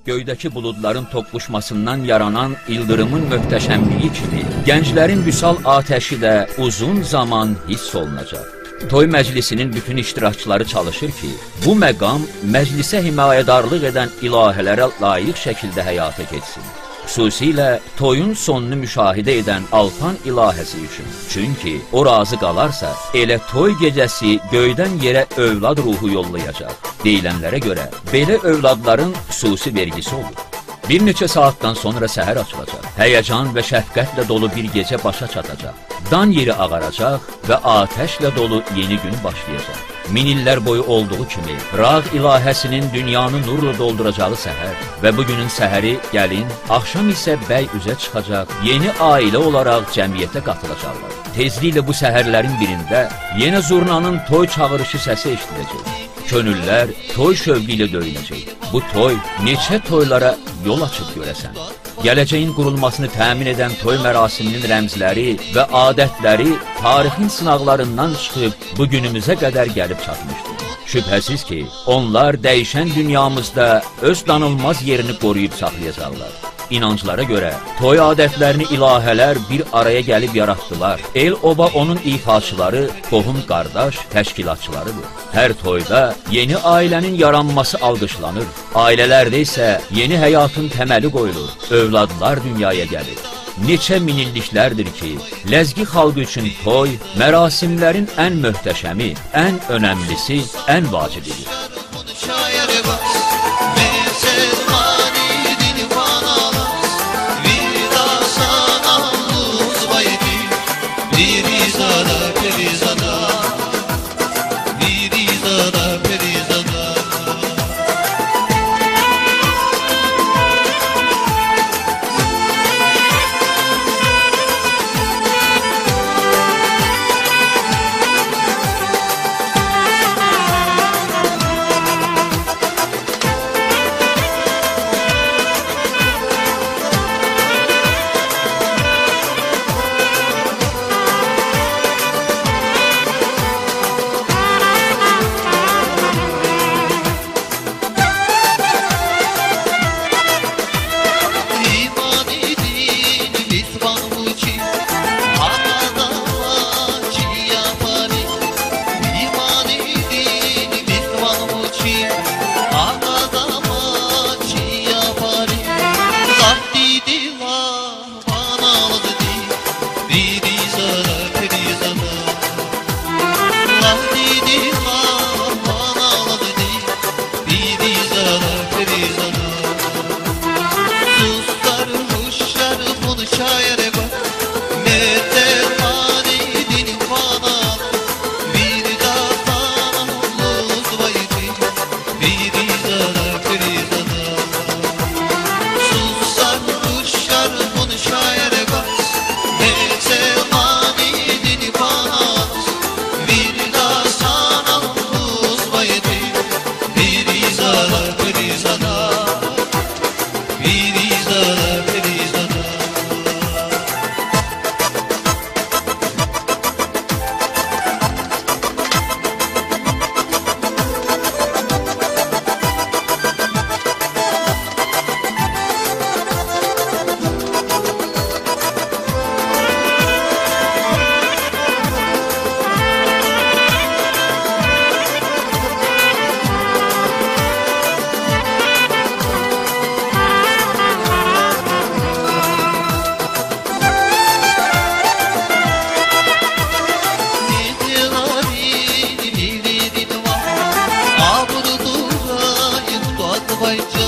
Göydəki buludların toqquşmasından yaranan ildırımın möhtəşəmliyi kimi, gənclərin vüsal atəşi də uzun zaman hiss olunacaq. Toy məclisinin bütün iştirakçıları çalışır ki, bu məqam məclisə himayədarlıq edən ilahələrə layiq şəkildə həyata keçsin. Xüsusilə toyun sonunu müşahidə edən Alpan ilahəsi üçün. Çünki o razı qalarsa, elə toy gecəsi göydən yerə övlad ruhu yollayacaq. Deyilənlərə görə, belə övladların xüsusi vergisi olur. Bir neçə saatdan sonra səhər açılacaq. Həyəcan və şəfqətlə dolu bir gecə başa çatacaq. Dan yeri ağaracaq və atəşlə dolu yeni gün başlayacaq. Min illər boyu olduğu kimi Rağ ilahəsinin dünyanı nurla dolduracağı səhər və bugünün səhəri gəlin, axşam isə bəy üzə çıxacaq, yeni ailə olaraq cəmiyyətə qatılacaqlar. Tezliklə bu səhərlərin birində yenə zurnanın toy çağırışı səsi eşidiləcək. Könüllər toy şövqü ilə döyünəcək. Bu toy neçə toylara yol açıb görəsən. Gələcəyin qurulmasını təmin edən toy mərasiminin rəmzləri və adətləri tarixin sınaqlarından çıxıb bugünümüzə qədər gəlib çatmışdır. Şübhəsiz ki, onlar dəyişən dünyamızda öz danılmaz yerini qoruyub saxlayacaqlar. İnanclara görə toy adətlərini ilahələr bir araya gəlib yaratdılar. El-oba onun ifaçıları, qohum qardaş, təşkilatçılarıdır. Hər toyda yeni ailənin yaranması alqışlanır. Ailələrdə isə yeni həyatın təməli qoyulur, övladlar dünyaya gəlir. Neçə min illiklərdir ki, Ləzgi xalqı üçün toy, mərasimlərin ən möhtəşəmi, ən önəmlisi, ən vacibidir. Azərbaycan.